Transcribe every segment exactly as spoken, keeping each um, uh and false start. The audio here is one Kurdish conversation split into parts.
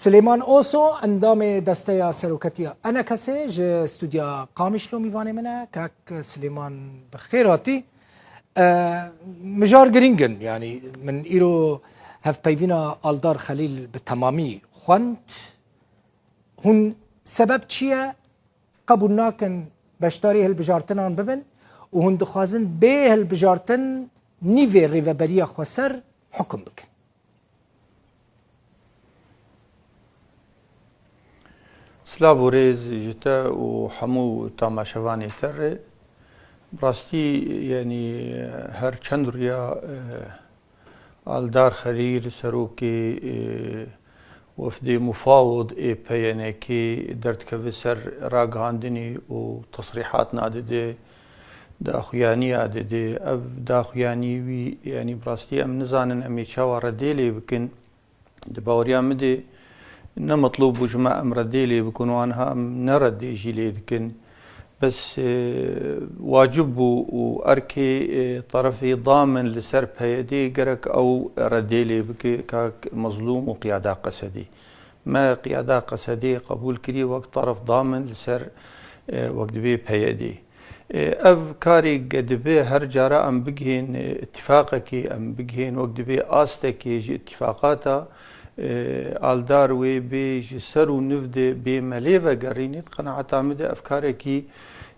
Silêman Oso, endamê Desteya Seroketiya E N K S'ê ji stûdya Qamişlo mîvanê min e. Kak Silêman, bi xêr hatî. E, mijar girîng in, yanî min îro hevpeyvîna Aldar Xelîl bi temamî xwend. Hûn sebeb çi ye qebûl nakin beşdarî hilbijartinan bibin û hûn dixwazin bê hilbijartin nîvê Rêveberiya Xweser hukum bikin? Silav û rêz ji te û hemû tamaşevanê te re. Bi rastî, yanî, her çend riya, e, Aldar Xelîl, serokê, e, wefdê mufawid ê P Y N K'ê derdikeve ser ragihandinê û tesrîhat nadide, daxuyaniya dide. Ev daxuyanî wî, yanî bi rastî em nizanin em ê çawa redê lê bikin. Di baweriya min de ne mitlûb bû ji me em redê lê bikin û aniha em ne redê jî lê dikin. Bes, e, wacib bû û erkê, e, terefê damin li ser P Y D'ê gerek ew redê lê bike, kak Mezlûm û Qiyada Qesedî. Me Qiyada Qesedî qebûl kirî wek teref damin li ser, e, wek dibê P Y D'ê. E, ev karê ge dibe her cara em bigihên, e, îtîfaqekê, em bigihên wek dibê astekê ji îtîfaqata, e, Aldar wê bê ji ser û niv de bê me lê vegerînê, di qenaeta min de ev karekî,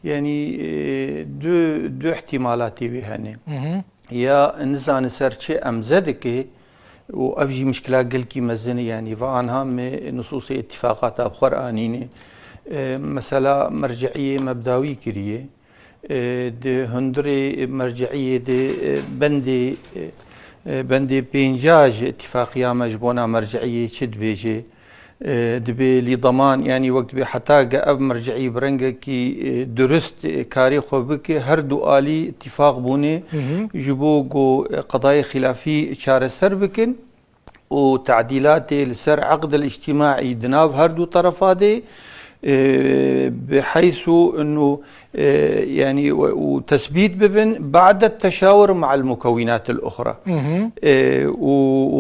yanî, e, du, du ihtimalatê wê hene. Mhm. Ya nizane ser çi emze dike û ev jî mişkila gelkî mezin e, yanî va anha me nusûsê îtîfaqata bi xwe re anîne. E, mesela merceiyê me bi dawî kiriye. E, di hundirê merceiyê de, e, bendê, e, e, bendê pênca ji îtîfaqiya me ji bona merceiyê çi dibêje? E, dibê lîdeman, yanî wek dibê heta ge ev merceî bi rengekî, e, durist, e, karê xwe bike, her du alî îtîfaq bûne Mhm. ji bo ku, e, qedayê xîlafî çareser bikin û tadîlatê li ser eqdil îctîmaî di nav her du terefa de, e, bi heysu inu e, yanî we, û tesbît bibin, ba'de teşawur ma'al mukewwinatil uxra. Mhm. E, û,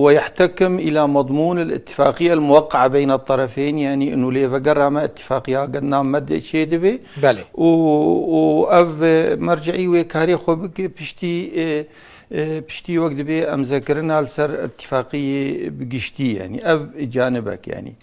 we yehtekim ila madmûn el ittifaqiyye el muwekka'a beyne tarafeyn, yanî inu lê vegera me ittifaqiya ged nam me de çê dibe. Belê. Û, û ev, e, merceî wê karê xwe bike piştî, e, e, piştî wek dibe emzekirina li ser ittifaqiyê bi giştî, yanî ev canibek, yanî.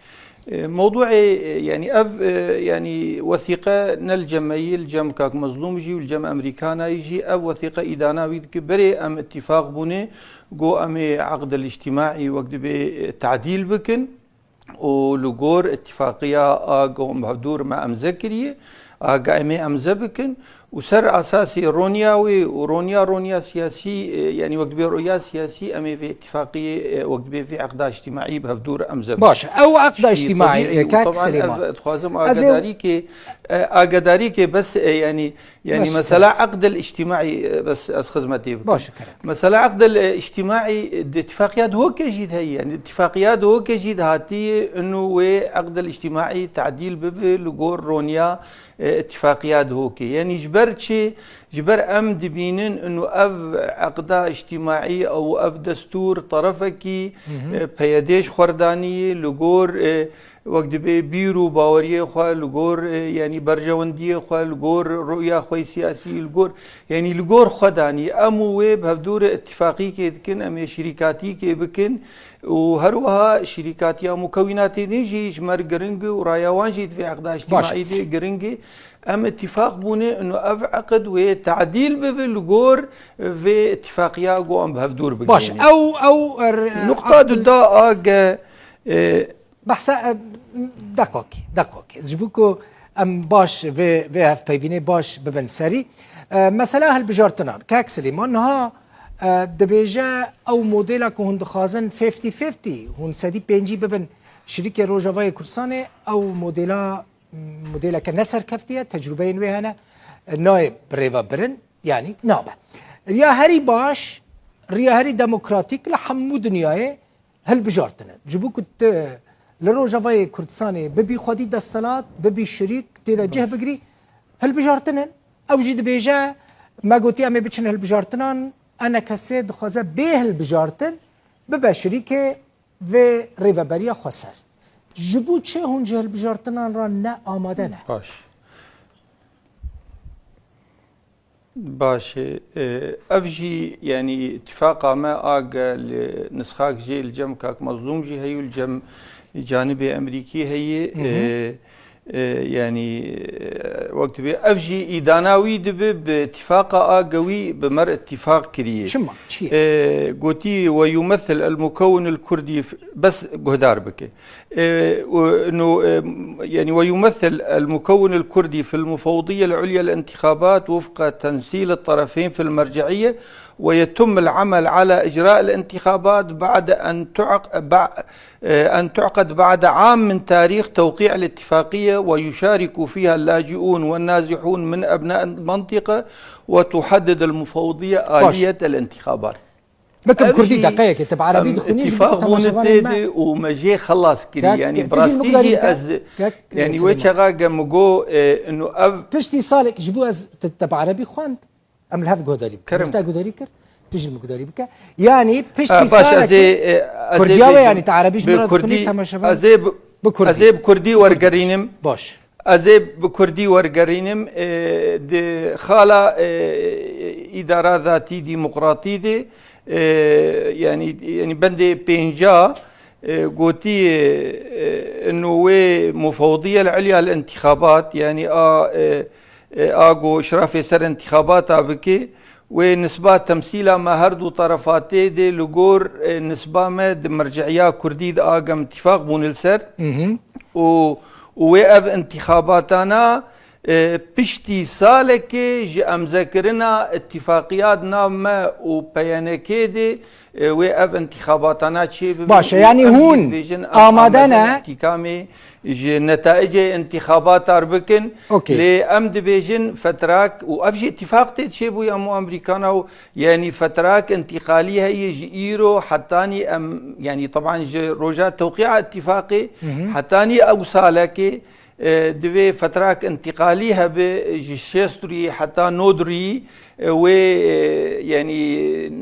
E, mewduê, e, yanî ev, e, yanî wesîqe ne li cem me yî, li cem Kak Mezlûm jî û li cem Emerîkanayî jî ev wesîqe îdana wî dike. Berê em îtîfaq bûne, got em ê eqdil îctîmaî wek dibê, e, tadîl bikin û li gor îtîfaqiya a got em bi hevdû re me emze kiriye, a ga em ê emze bikin. Û ser esasê roniya wê û roniya, roniya siyasî, e, yanî wek dibê roya siyasî, em ê vê îtîfaqiyê, e, wek dibê vê eqda îctîmaî bi hevdû re em ze bikin. Baş, ew eqda Şî îctîmaî, tebî e, û kak teban Silêman. Ev, dixwazim Ez ê agedarîkê, e, agedarîkê bes, e, yanî, yanî Baş, mesela kerem. Eqdil îctîmaî, e, bes ez xizmetê bikim. Baş, kerem. Mesela eqdil, e, îctîmaî, e, di îtîfaqiya Duhokê jî de heye, yanî îtîfaqiya Duhokê jî de hatiye, inu wê eqdil îctîmaî tadîl bibe li gor roniya e, îtîfaqiya Duhokê. Yanî ji ber çi? Ji ber em dibînin inu ev eqda îctîmaî û ev destûr terefekî, Hı hı. e, P Y D ji xwe re danî li gor, e, wek dibê bîr û baweriyê xwe, li gor, e, yanî berjewendiyê xwe, li gor rûya xwe yê siyasî, li gor, yanî li gor xwe danî. Em û wê bi hevdû re îtîfaqîkê dikin, em ê şirîkatîkê bikin. Û her wiha şirîkatiya mukewînatê din jî ji me re giring e û raya wan jî di vê eqda Baş. îctîmaî de giring e. Em îtîfaq bûne inu ev eqd wê tadîl bibe li gor vê îtîfaqiya ku em bi hevdûr Baş, bigihînin. ew, ew, er, Nuqta eqd- duda a ge, e, Behsa, e, deqokî, deqokî. Ji bo ku em baş vê, vê hevpeyvînê baş bibin serî. E, mesela hilbijartinan. Kak Silêman niha, e, dibêje ew modela ku hûn dixwazin fifty fifty, hûn sedî pêncî bibin şirîkê Rojavayê Kurdistanê, ew modela, modeleke neserkeftî ye, tecrûbeyên wê hene, e, nayê bi rê ve birin, yanî nabe. Riya herî baş, riya herî demokratîk li hemû dinyayê hilbijartin in. Ji bo ku tu li Rojavayê Kurdistanê bibî xwedî desthilat, bibî şirîk, tê de cih Baş. bigirî, hilbijartin in. Ew jî dibêje, me gotiye em ê biçin hilbijartinan, E N K S dixwaze bê hilbijartin bibe şirîkê vê rêveberiya xweser. Ji bo çi hûn ji hilbijartinan re ne amade ne? Baş. Baş e. E, ev jî, yanî, îtifaqa me a ge li nisxak jê li cem Kak Mezlûm jî heyî û li cem canibê Emerîkî heyî. Hı hı. E, e, yanî, e, wek dibê ev jî îdana wî dibe bi îtifaqa a ge wî bi me re îtifaq kiriye. Çima? Çi ye? E, gotî, "ويمثل المكون الكردي في"، bes guhdar bike. إيه، و-، إنه، إيه، يعني، "ويمثل المكون الكردي في المفوضية العليا الانتخابات وفق تمثيل الطرفين في المرجعية، ويتم العمل على إجراء الانتخابات بعد أن تعق-، بع-، إيه، أن تعقد بعد عام من تاريخ توقيع الاتفاقية، ويشارك فيها اللاجئون والنازحون من أبناء المنطقة، وتحدد المفوضية آلية الانتخابات." Bikim kurdî, deqeyekê, te bi erebî dixwînî, ji bo temaşevanên me. Îtîfaq bûne tê de û me jê xelas kirî. Yanî bi rastî jî ez, yanî wê çaxa ge min got, e, ino ev. Piştî salek ji bo ez te, te bi erebî xwend, em li hev guhdarî bikin. Kerem. Te guhdarî kir, tu jî min guhdarî bike. Yanî piştî salek. Kurdiya we, yanî te erebî ji min re dixwînî, temaşevan. Ez ê bi kurdî. Ez ê bi kurdî wergerînim. Baş. Ez ê bi kurdî wergerînim, e, di xala, e, îdara zatî demokratî de, e, yanî, yanî bendê pênca, e, gotiye, e, ino wê mufewdiye el-ilya el-intixabat, yanî a, e, e, a go işrafê ser intixabata bike, wê nisba temsîla me her du terefa tê de li gor, e, nisba me di merciiya kurdî de a gem îtîfaq bûne li ser. Mhm. Û, û wê ev intixabatana, e, piştî salekê ji emzekirina îtîfaqiyat nav me û P Y N K de, e, wê ev intixabatana çê bibe. Baş e, û yanî em jî hûn dibêjin, em amade ne? Amade ne îhtîkamê ji netaicê intixabatar bikin. Okey. Lê em dibêjin fetrak û ev jî îtîfaq tê çêbûye hemû Amerîkana û, yanî, fetrak intîqalî heye ji îro hetanî em, yanî, teban ji roja tewqîa îtîfaqê, mhm, hetanî ew salekê, e, divê fetrak intîqalî hebe ji şêst rûyî heta nod rûyî, e, wê, e, yanî,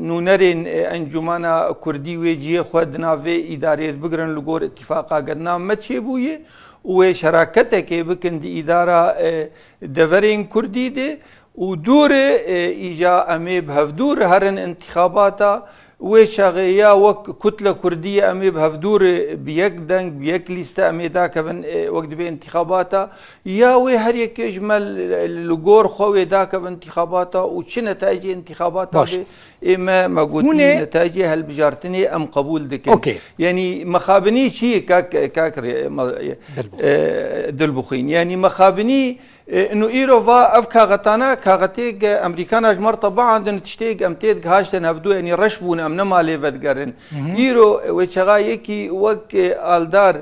nûnerên, e, Encûmena Kurdî wê cihê xwe di nav vê îdareyê de bigirin, li gor îtîfaqa ged nav me çêbûye û wê şeraketekê bikin di îdara, e, deverên Kurdî de û dûre, e, îja em ê bi hevdû re herin întîxabata. Wê çaxê ya wek kutle kurdî em ê bi hevdû re bi yek deng, bi yek lîste em ê dakevin, e, wek dibê întîxabata, ya wê her yekê ji me li, li gor xwe wê dakevin întîxabata û çi netayicê întîxabata bê, ê me, me gotî, netayicê helbijartinê em qebûl dikin. Okey. Yanî mexabinî çi ye, kak, kak rê-, me, e, Dilbixwîn. Yanî mexabinî E, ino îro va ev kaxetana, kaxetêk Emerîkana ji me re tebaandin, tiştêk em tê digihaştin hevdû, yanî reş bûn, em nema lê vedigerin. Hı hı. Îro, e, wê çaxa yekî wek, e, aldar,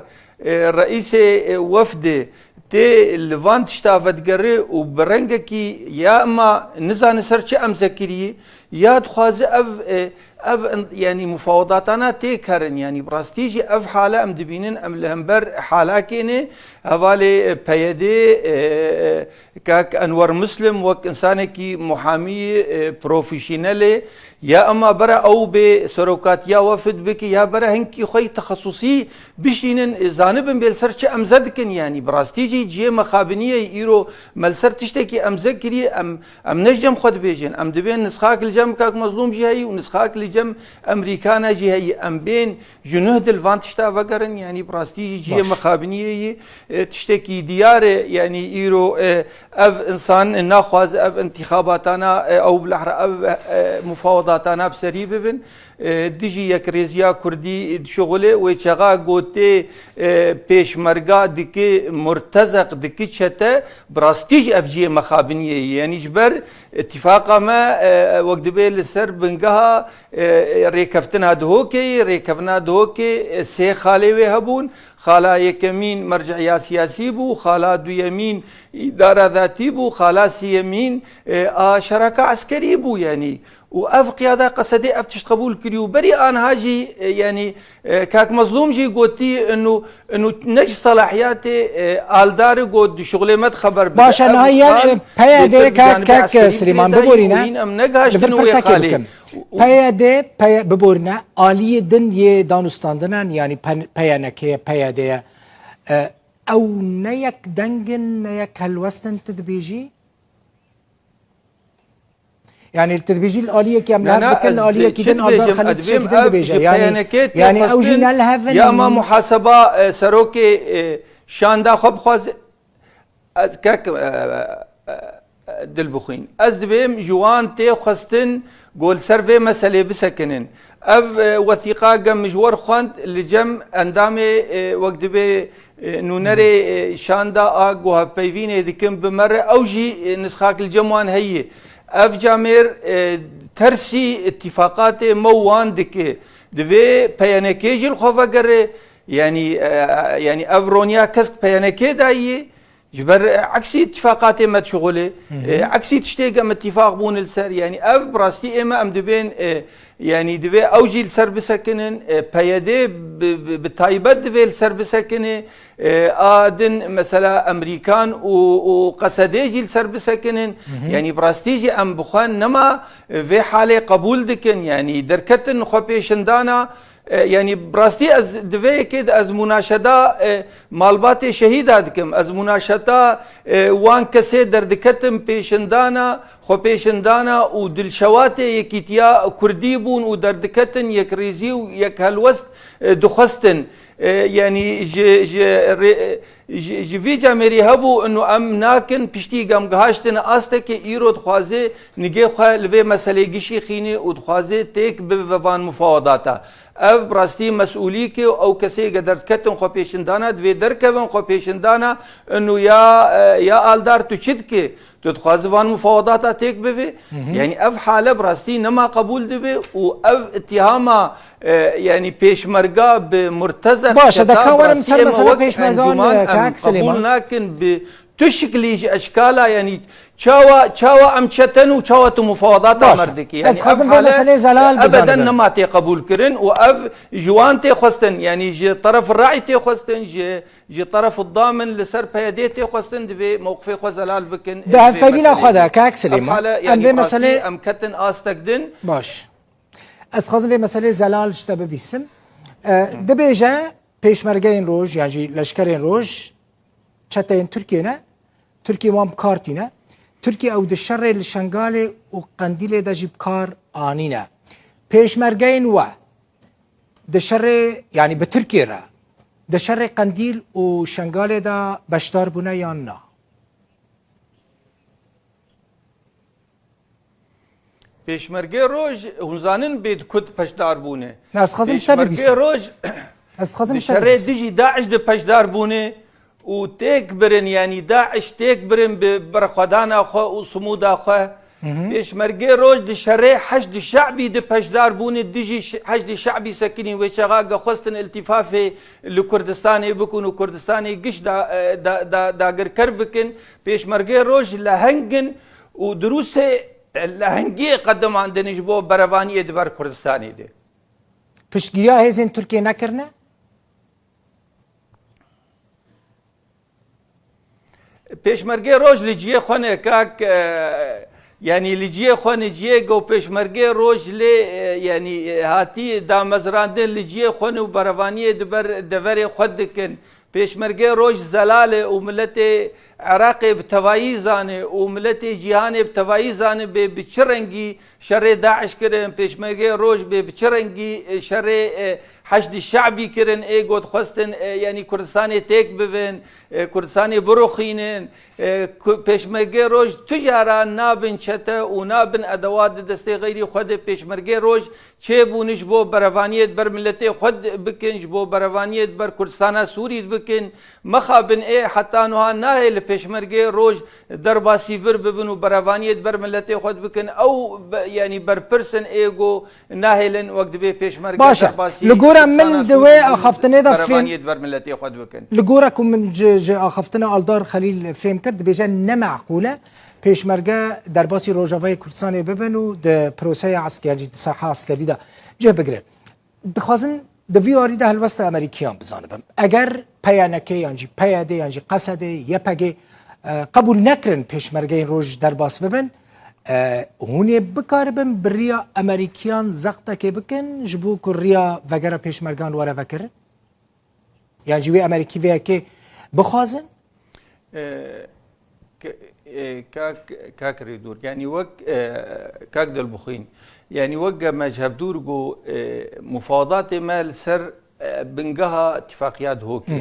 e, reîsê, e, wefdê tê li van tişta vedigere û bi rengekî ya ima nizane ser çi emze kiriye, ya dixwaze ev, e, ev in-, yanî mufawedatana têk herin. Yanî bi rastî jî ev hale em dibînin, em li hember halakê ne. Hevalê, e, P Y D, e, e, kak Enwer Muslim wek insanekî muhamî, e, profesyonelê, ya ema bera ew bê serokatiya wefd bike, ya bera hinkî xwe yî texesusî bişînin, e, zanibin bê li ser çi emze dikin. Yanî bi rastî jî cihê mexabiniyê îro me li ser tiştekî emze kiriye, em, em ne ji cem xwe dibêjin. Em dibên nisxak li cem kak Mezlûm jî heyî û nisxak li cem Emerîkana jî heyî. Em bên ji nuh dil van tişta vegerin, yanî bi rastî jî cihê mexabiniyê yî, e, tiştekî diyar e, yanî îro, e, ev insan naxwaze ev intîxabatana, e, ew bilahre ev, e, mufawedatana bi serî bibin. E, dijî yekrêziya kurdî dişuxulê, wê çaxa gotê, e, pêşmerga dike, murtezeq dike çete, bi rastî jî ev cihê mexabiniyê ye. Yanî ji ber îtîfaqa me, e, wek dibê li ser bingeha, e, rêkeftina Duhokê ye. Rêkeftina Duhokê, e, sê xalê wê hebûn. Xala yekemîn merciya siyasî bû, xala duyemîn îdara zatî bû, xala siyemîn, e, a şeraka eskerî bû, yanî. Û ev qiyada Qesedê ev tişt qebûl kirî û berî aniha jî, e, yanî, e, kak Mezlûm jî gotî, inu, inu ne ji selahiyatê, e, aldar e, got di şuxulê me de xeber bide. Baş e, niha yen, e, P Y D, kak, kak Silêman, biborîne. Em negihaştin wê xalê. P Y D, P Y D, biborîne, aliyê din yê danûstandinan, yanî P Y N K ye, P Y D ye. E, ew ne yek deng in, ne yek helwest in, tu dibêjî? Yani, tu dibêjî li aliyekî em li Na, hev na, dikin, li ez dibê-, aliyekî çi din Aldar dibêjim? Ez Xelîl dibêm çiyekî din ev dibêje. ji Yani, P Y N K yani, ew jî têkoştin, ne li hev in. Ya ma muhaseba, e, serokê, e, şanda xwe bixwaze, ez kek, e, e, e, Dilbixwîn. Ez dibêm ji wan tê xwestin ku li ser vê meselê bisekinin. Ev, e, wethîqa ge min ji we re xwend, li cem endamê, e, wek dibê, e, nûnerê, e, şanda a ku hevpeyvînê dikin bi me re, ew jî, e, nisxak li cem wan heye. Ev camêr, e, tersî îtîfaqatê me û wan dike. Divê P Y N K jî li xwe vegere. Yanî, e, yanî ev roniya kesk P Y N K dayî. Ji ber, e, eksî îtîfaqatê me dişixulê, e, eksî tiştê ge em îtîfaq bûn li ser. Yanî ev bi rastî ême em dibên, e, yanî divê ew jî li ser bisekinin, e, P Y D bi, bi, bi taybet divê li ser bisekine, e, a din mesela Emerîkan û, û Qesedê jî li ser bisekinin. Yanî bi rastî jî em bi xwe nema, e, vê halê qebûl dikin. Yanî derketin xwe pêşindana, E, yanî, bi rastî ez di vê yekê de ez mûnaşeda, e, malbatê şehîda dikim. Ez mûnaşeta, e, wan kesê derdiketim pêşindana, xwepêşindana û dilşewatê yekîtiya kurdî bûn û derdiketin yekrêzî û yekhelwest, e, dixwestin. E, yanî ji, ji rê-, ji, ji vî camêrî hebû inu em nakin piştî gem gihiştine astekê îro dixwaze nigê xwe li vê meselê gişî xîne û dixwaze têk bibe van mufawedata. Ev bi rastî mesûlîkê û ew kesê ge derdiketin xwepêşindana, divê derkevin xwepêşindana, inu ya, e, ya Aldar tu çi dikî? Tu dixwazî van mufawedata têk bivê? Yanî ev hale bi rastî nema qebûl dibe û ev îtîhama, e, yanî pêşmerga bi Murtezer Baş e, de çeta ka bi werim rastî ser ême mesela wek pêşmergan, encûman e, em Kak Silêman. Qebûl nakin bi tu şiklî ji eşkala, yanî çawa, çawa em çeten û çawa tu mufawedata Baş e. Merdikî. Ez Yanî dixwazim ev vê hale meseleyê zelal ebeden bizanibe. Nema tê qebûl kirin û ev ji wan tê xwestin, yanî ji teref re'y tê xwestin, ji, ji teref damin li ser P Y D tê xwestin, divê mewqifê xwe zelal bikin. Di hevpeyvîna xwe de, Kak Silêman, Ev hale, em yanî vê bi rastî meseleyê em ketin astek din. Baş. Ez dixwazim vê meseleyê zelal ji te bibîsim. E, dibêje pêşmergeyên roj, yan jî leşkerên roj, çeteyên Tirkiyê ne, Tirkiye wan bi kar tîne. Tirkiye ew di şerê li Şengalê û Qendîlê de jî bi kar anîne. Pêşmergeyên we di şerê, yanî bi Tirkiye re, di şerê Qendîl û Şengalê de beşdar bûne yan na? Pêşmergê roj, hûn zanin bê di ku di peşdar bûne. Na, ez dixwazim te Pêşmergê bibîsim. Roj Ez dixwazim di te şerê bibîsim. Dijî DAIŞ di peşdar bûne û têk birin, yanî DAIŞ têk birin bi berxwedana xwe û simûda xwe. Pêşmergê roj di şerê Heşd Şe'bî di peşdar bûne, dijî Ş-, Heşdî Şe'bî sekinîn wê çaxa ge xwestin îltîfafê li Kurdistanê bikin û Kurdistanê giş da, e, da, da, dagirker bikin. Pêşmergê roj leheng in û dirûsê lehengiyê qedimandin ji bo berevaniyê di ber Kurdistanê de. Piştgiriya hêzên Tirkiyê nekirine? Pêşmergê roj li cihê xwe ne kak, e, yanî li cihê xwe ne cihê ku pêşmergê roj lê, e, yanî, e, hatî damezrandin li cihê xwe ne û berevaniyê di ber deverê xwe dikin. Pêşmergê roj zelal e û miletê Iraqê bi tevayî zane û miletê cîhanê bi tevayî zane bê bi çi rengî şerê DAIŞ kirin, pêşmergê roj bê bi çi rengî, e, şerê, e, Heşdî Şe'bî kirin, ê got xwestin, e, yanî Kurdistanê têk bivin, e, Kurdistanê biruxînin, e, ku-, pêşmergê roj tu cara nabin çete û nabin edewat di destê xeyrî xwe de pêşmergê roj çêbûne ji bo berevaniyê di ber miletê xwe d-, bikin, ji bo berevaniyê di ber Kurdistana Sûrî bikin. Mexabin ê heta nuha nahêle pêşmergê roj derbasî vir bibin û berevaniyê di ber miletê xwe dibikin. Ew be-, yanî berpirs in ê ku nahêlin wek divê pêşmerge Baş e. derbasî Li gora min Kurdistana di Sûrî wê bibin û axaftinê de fêm-, berevaniyê di ber miletê xwe dibikin. Li gora ku min ji, ji axaftina Aldar Xelîl fêm kir, dibêje ne meqûl e pêşmerge derbasî Rojavayê Kurdistanê bibin û di proseya esker-, di saha eskerî de cih bigire. Dixwazim di vî warî de helwesta Amerîkiyan bizanibim. Eger P Y N K yan jî P Y D yan jî Qesede, Y P G, e, qebûl nekirin pêşmergeyên roj derbas bibin, e, hûn ê bikaribin bi riya Amerîkiyan zextekê bikin ji bo ku riya vegera pêşmergan were vekirin? Yan jî wê Amerîkî vê yekê bixwazin? E, ke- e, kak, kak Rêdûr, yanî wek e, kak Dilbixwîn, yanî wek ge me ji hevdûr got, e, mufawadatê me li ser e, bingeha îtifaqiya Dihokê.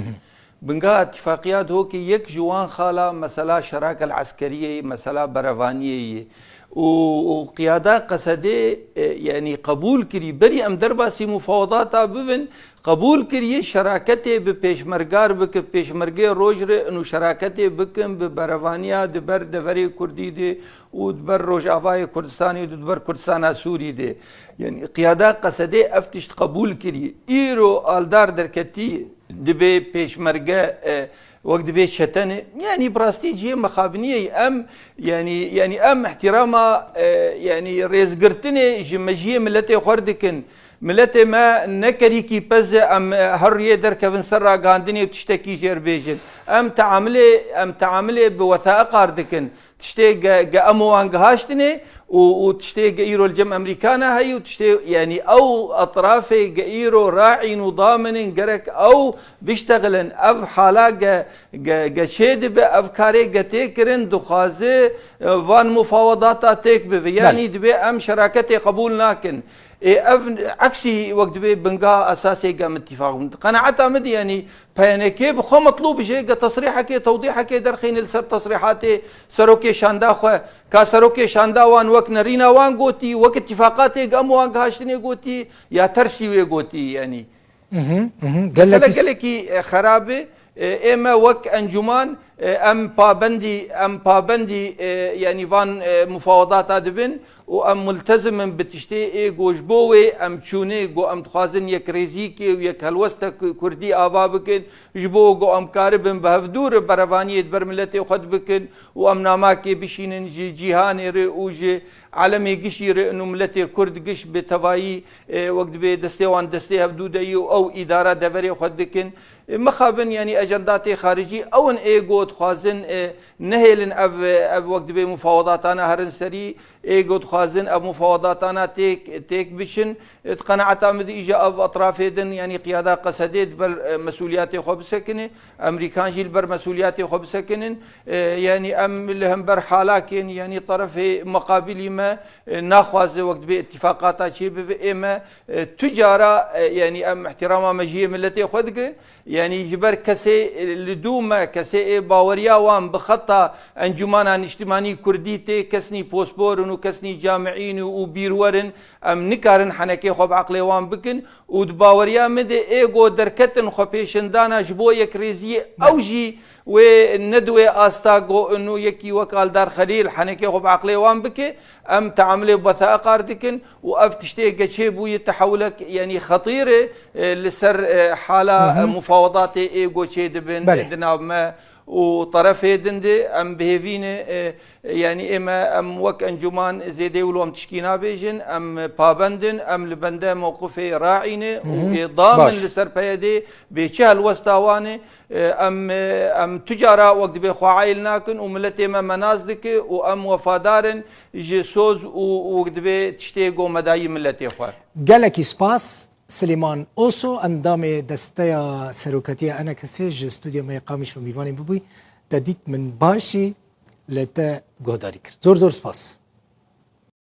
Bingeha îtifaqiya Dihokê yek ji wan xala mesela şerakel eskeriyê, mesela berevaniyê ye. Û, û qiyada Qesedê, e, yanî qebûl kirî, berî em derbasî mufawadata bibin, qebûl kiriye şeraketê bi pêşmergar bike, pêşmergê roj re û şeraketê bikin bi berevaniya di ber deverê Kurdî de û di ber Rojavayê Kurdistanê û di ber Kurdistana Sûrî de. Yanî qiyada Qesedê ev tişt qebûl kirî. Îro aldar derketî, dibê pêşmerge, e, wek dibê çetene. Yanî bi rastî cihê mexabiniyê ye. Em, yanî, yanî em îhtîrama, e, yanî rêzgirtinê ji mejiyê miletê xwe dikin. Miletê me ne kerîkî pez e, em, e, her rûyê derkevin ser ragihandinê û tiştekî jê re bêjin. Em teamilê, em teamilê bi wethaiqar dikin. Tiştê ge, ge em wan gihaştinê û, û tiştê ge îro li cem Emerîkana heyî û tiştê, yanî ew etrafê ge îro raîn û daminin gerek ew biştexilin. Ev hala ge, ge, ge çê dibe, ev karê ge tê kirin, dixwaze, e, van mufawadata têk bive. Belê. Yanî dibe em şeraketê qebûl nakin. Ê ev eksî wek dibe binga esasê ge em îtîfaq bin. Qenaeta min de, yanî P Y N K bi xwe metlûb jê ge tesrîhekê, tewdîhekê derxîne li ser tesrîhatê serokê şanda xwe. Ka serokê şanda wan wek nerîna wan gotî, wek îtîfaqatê ge em wan gihaştinê gotî, ya tersî wê gotî, yanî. Mhm, mhm. Mesele gelekî, gelekî, e, xerab e. E, ê me wek encûman, e, em pabendî, em pabendî, e, yanî van, e, mufawadata dibin û em multezim in bi tiştê ê ku ji bo wê em çûnê, ku em dixwazin yekrêzîkê û yekhelwesta ku-, kurdî ava bikin, ji bo ku em karibin bi hevdû re berevaniyê di ber miletê xwe de bikin û em namakê bişînin ji cîhanê re û ji alemê gişî re û miletê kurd giş bi tevayî, e, wek dibê destê wan destê hevdû de yî û ew îdara deverê xwe dikin. E, mixabin, yanî ejendatê xaricî ew in ê ku dixwazin, e, nehêlin ev, ev wek dibê mufawadatana herin serî, ê ku dixwazin ev mufawadatana têk, têk biçin. E, di qenaeta min de îja ev etrafê din, yanî qiyada Qesedê di ber, e, mesûliyatê xwe bisekine. Emerîkan jî li ber mesûliyatê xwe bisekinin. E, yanî em li hember halakên, yanî terefê miqabilî me, e, naxwaze wek dibê îtîfaqata çê bibe. Ê me, e, tu cara, e, yanî em îhtîrama mejiyê miletê xwe digirin. Yanî ji ber kesê, e, li dû me, kesê ê baweriya wan bi xeta Encûmana Niştimanî Kurdî tê, kesnî pospor in û kesnî camiîn û, û bîrwer in, em nikarin henekê xwe bi eqlê wan bikin û di baweriya min de ê ku derketin xwepêşindana ji bo yekrêziyê, ew jî wê ne di wê asta ku in û yekî wek Aldar Xelîl henekê xwe bi eqlê wan bike, em teamilê bi wethaiqar dikin û ev tiştê ge çêbûye tehewilek, yanî xetîr e, e, li ser, e, hala, Hı hı. e, mufawedatê ê ku çêdibin, Belê. e, di nav me û terefê din de em bi hêvî ne, e, yanî ê me em wek encûman zêdê wilo em tişkî nabêjin, em pabend in, em li bende mewqifê raî ne û Hı hı. ê dam in Baş. li ser P Y D bê çi helwesta wan e, e, em, e, em tu cara wek dibê xwe ayil nakin û miletê me me nas dike û em wefadar in ji soz û, û wek dibê tiştê ku me dayî miletê xwe. Gelekî spas. Silêman Oso, endamê Desteya Serokatiya E N K S'ê ji stûdyoya me yê Qamişlo mîvanê bibûyî. Te dît min baş î, lê te guhdarî kir. Zor zor spas.